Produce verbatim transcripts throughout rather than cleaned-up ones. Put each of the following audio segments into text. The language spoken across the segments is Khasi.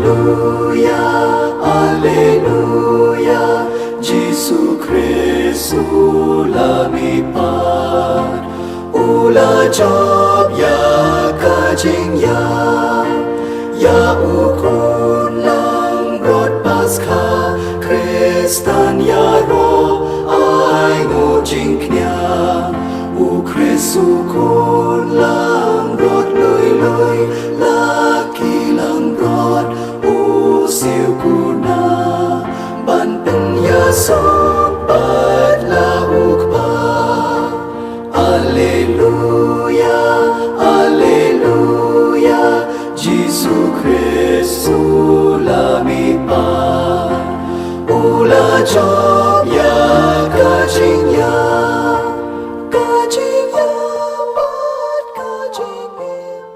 Alleluia, Alleluia, Jisu Khrist u la mihpat, u la jop ïa ka jingïap, ïa u khun langbrot Paskha, Khristan ïaroh ai nguh jingkñia, u Khrist u khun langbrot lui lui, la ki langbrot u siew kuna, ban pynïasoh pat la u Kpa. Alleluia, Alleluia, Jisu Khrist u la mihpat, u la jop ïa ka jingïap, ka jingïap bad ka jingim.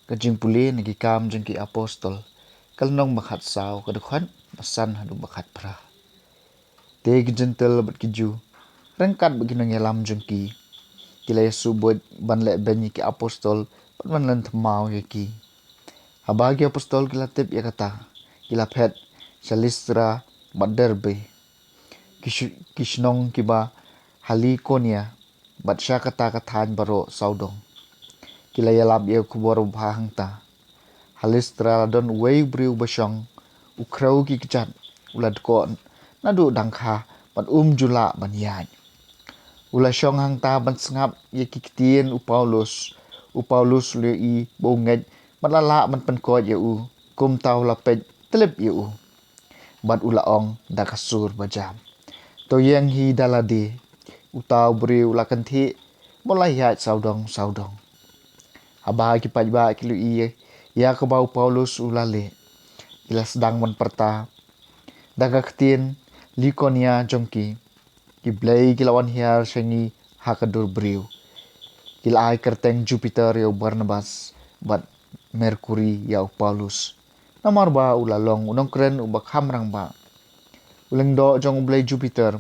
Ka jingpule na Ki Kam jong ki Apostol, ka lynnong ba khatsaw, ka dkhot ba san haduh ba khatphra. Te ki Jentil bad ki Jiw, ryngkat bad ki nongïalam jong ki, ki la ïasuh buit ban leh beiñ ïa ki apostol bad ban len thymmai ïa ki. Haba ki apostol ki la tip ïa kata, ki la phet sha Listra bad Derbe, ki shu-, ki shnong kiba ha Likonia, bad sha kata ka thaiñ baroh sawdong. Ki la ïalap ïa ka khubor babha hangta. Ha Listra la don uwei u briew ba shong, u khrew ki kjat, u la dkoh naduh dang kha, bad um ju lah ban ïaid. U la shong hangta ban sngap ïa ki ktien u Paulus. U Paulus u la ïohi ba u ngeit, bad la lah ban pynkoit ïa u. Kumta u la peit tlip ïa u, bad u la ong da ka sur ba jam: To ïeng hi da lade. Uta u briew u la kynthih, bad u la ïaid sawdong sawdong. Haba ki paidbah ki la ïohi ïa kaba u Paulus u la leh, ki la sdang ban pyrta da ka ktien Likonia jong ki: Ki blei ki la wan hiar sha ngi ha ka dur briew. Ki la ai kyrteng Jupiter ïa u Barnabas, bad Merkuri ïa u Paulus, namar ba u la long u nongkren uba kham rangbah. U lyngdoh jong u blei Jupiter,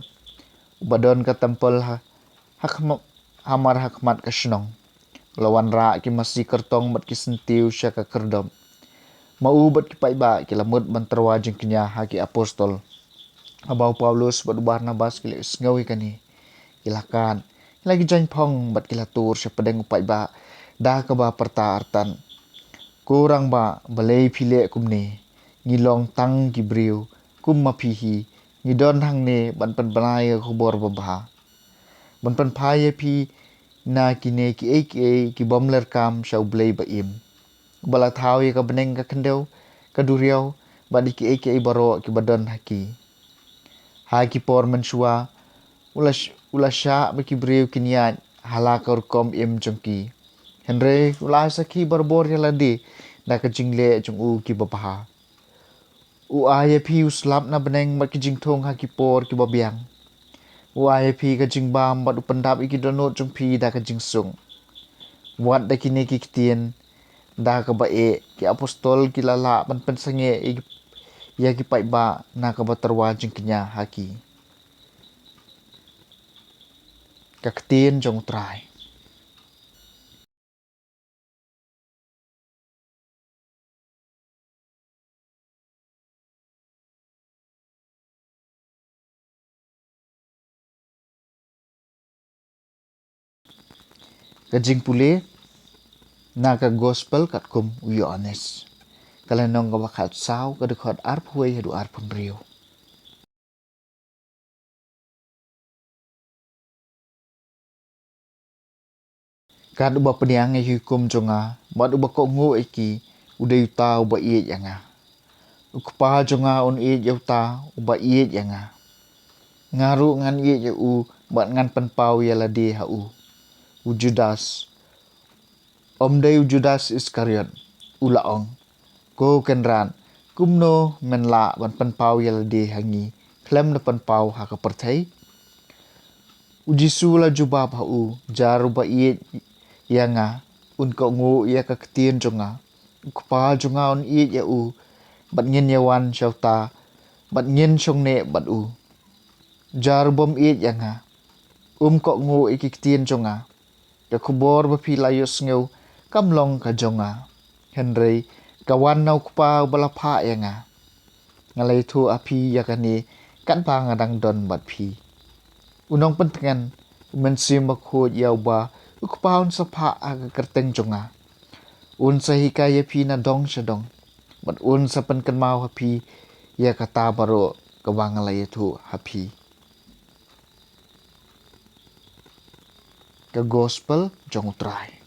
uba don ka templ ha, ha khma-, hamar ha khmat ka shnong, u la wanrah ki masi kyrtong bad ki syntiew sha ka kyrdop. Ma u bad ki paidbah ki la mut ban tyrwa jingkñia ha ki apostol. Haba u Paulus bad u Barnabas ki la ïohsngew ïa kane, ki la kad, ki la ki jaiñphong bad ki la tur sha pdeng u paidbah da kaba pyrta artat: Ko rangbah, balei phi leh kumne? Ngi long tang ki briew kum ma phi hi, ngi don hangne ban pynbna ïa ka khubor babha, ban pynphai ïa phi na kine kiei kiei ki bym lyrkam sha u Blei ba im, uba la thaw ïa ka bneng ka khyndew, ka duriaw, bad ïa kiei kiei baroh kiba don ha ki. Ha ki por mynshuwa, u la sh-, u la shah ba ki briew kin ïaid ha la ka rukom im jong ki. Hynrei u la ai sakhi barabor ïa lade da ka jingleh jong u ki babha. U ai ïa phi u slap na bneng bad ki jingthung ha ki por kiba biang. U ai ïa phi ka jingbam bad u pyndap ïa ki dohnud jong phi da ka jingsuk. Wat da kine ki ktien, da kaba eh, ki apostol ki la lah ban pynsangeh ïa ki, ïa ki paidbah na kaba tyrwa jingkñia ha ki. Ka ktien jong u Trai. Ka jingpule na ka Gospel katkum u Ïoannis, ka lynnong kaba khatsaw, ka dkhot arphew wei haduh arphew hynriew. Kat uba pdiang ïa ki hukum jong nga, bad uba kohnguh ïa ki, u dei uta uba ïeit ïa nga. U Kpa jong nga un ïeit ïa uta uba ïeit ïa nga. Nga ruh ngan ïeit ïa u, bad ngan pynpaw ïa lade ha u. U Judas, ym dei u Judas Iskariot, u la ong: Ko Kynrad, kumno men lah ban pynpaw ïa lade ha ngi, khlem da pynpaw ha ka pyrthei? U Jisu u la jubab ha u: Jar uba ïeit ïa nga, un kohnguh ïa ka ktien jong nga. U Kpa jong nga un ïeit ïa u, bad ngin ïawan sha uta, bad ngin shong neh bad u. Jar u bym ïeit ïa nga, um kohnguh ïa ki ktien jong nga. Ka khubor ba phi la ïohsngew kam long ka jong nga, hynrei ka wan na u Kpa uba la phah ïa nga. Nga la ïathuh ha phi ïa kane katba nga dang don bad phi. U Nongpyntngen, u Mynsiem Bakhuid ïa uba u Kpa un sa phah ha ka kyrteng jong nga, un sa hikai ïa phi na dong sha dong, bad un sa pynkynmaw ha phi ïa kata baroh kaba nga la ïathuh ha phi. Ka Gospel jong U Trai.